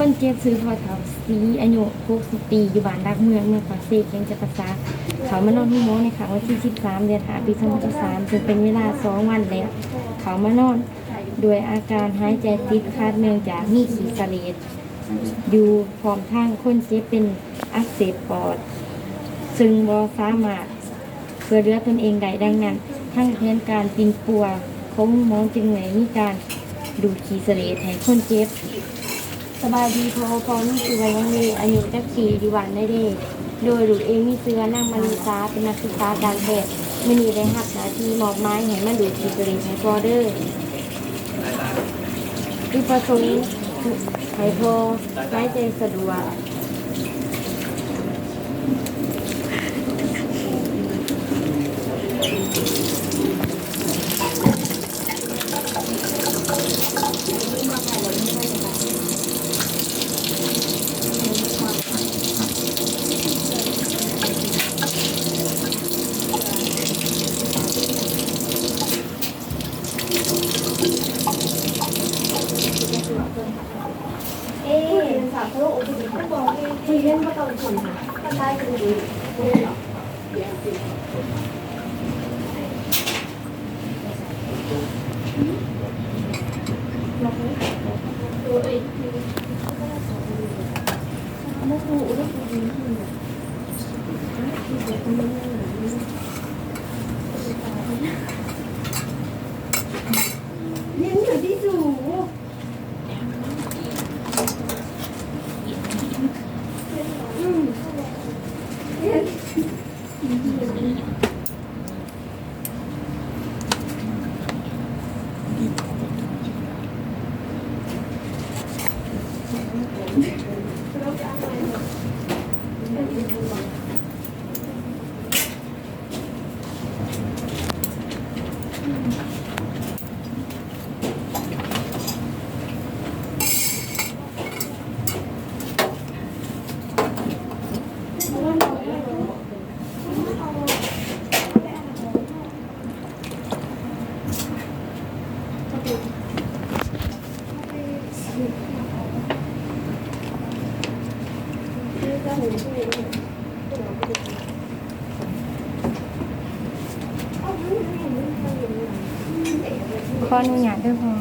ຄົນເຈັບຊື່ພໍ່ເຖົ້າສີ ອາຍຸຫົກສິບປີ ຢູ່ບ້ານຫຼັກເມືອງ ເມືອງປາກເຊ ແຂວງຈຳປາສັກ. ເຂົ້າມານອນໂຮງໝໍໃນຄ່ຳວັນທີສິບສາມ ເດືອນຫ້າ ປີສອງພັນຊາວສາມ ເຊິ່ງເປັນເວລາສອງວັນແລ້ວ. ເຂົ້າມານອນດ້ວຍອາການຫາຍໃຈຕິດຂັດ ເນື່ອງຈາກມີຂີ້ສະເລດຢູ່ ພ້ອມທັງຄົນເຈັບເປັນອັກເສບປອດ ເຊິ່ງບໍ່ສາມາດ ຊ່ວຍເຫຼືອຕົນເອງໄດ້. ດັ່ງນັ້ນ, ທາງແຜນການປິ່ນປົວຂອງໂຮງໝໍຈຶ່ງໄດ້ມີການດູດຂີ້ສະເລດໃຫ້ຄົນເຈັບ. ສະບາຍດີພໍ່, ພໍ່ມີຊື່ວ່າຫຍັງເດ? ອາຍຸຈັກປີ? ຢູ່ບ້ານໃດເດ? ໂດຍ, ລູກເອງມີຊື່ວ່ານາງມາລິສາ, ເປັນນັກສຶກສາການແພດ. ມື້ນີ້ໄດ້ຮັບໜ້າທີ່ມອບໝາຍໃຫ້ມາດູດຂີ້ສະເລດໃຫ້ພໍ່ເດີ. ຈຸດປະສົງໃຫ້ພໍ່ຫາຍໃຈສະດວກ. ຂໍອະນຸຍາດເດີພໍ່.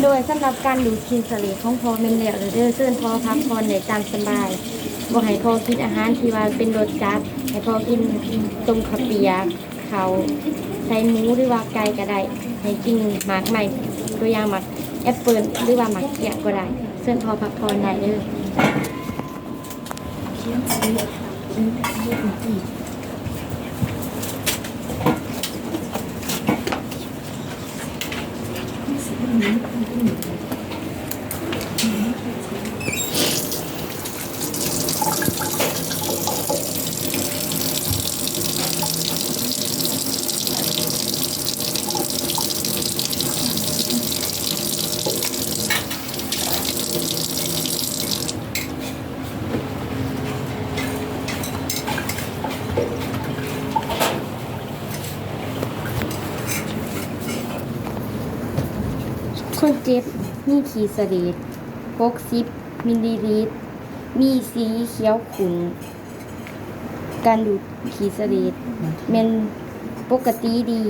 ໂດຍສຳລັບການດູດຂີ້ສະເຫຼດຂອງພໍ່ແມ່ນແລ້ວເດີ, ເຊີນພໍ່ພັກຜ່ອນໄດ້ຕາມສະບາຍ. ບໍ່ໃຫ້ພໍ່ກິນອາຫານທີ່ວ່າເປັນລົດຈັດ, ໃຫ້ພໍ່ກິນຕົ້ມເຂົ້າປຽກ, ເຂົ້າໃສ່ໝູ ຫຼືວ່າໄກ່ກໍໄດ້, ໃຫ້ກິນໝາກໄມ້ ຕົວຢ່າງໝາກແອັບເປິ້ນ ຫຼືວ່າໝາກເກ້ຍກໍໄດ້. ເຊີນພໍ່ພັກຜ່ອນໄດ້ເດີ. ຄົນເຈັບມີຂີ້ສະເຫຼດ ຫົກສິບມິນລີລິດ, ມີສີຂຽວຂຸ້ນ. ການດູດຂີ້ສະເຫຼດແມ່ນປົກກະຕິດີ.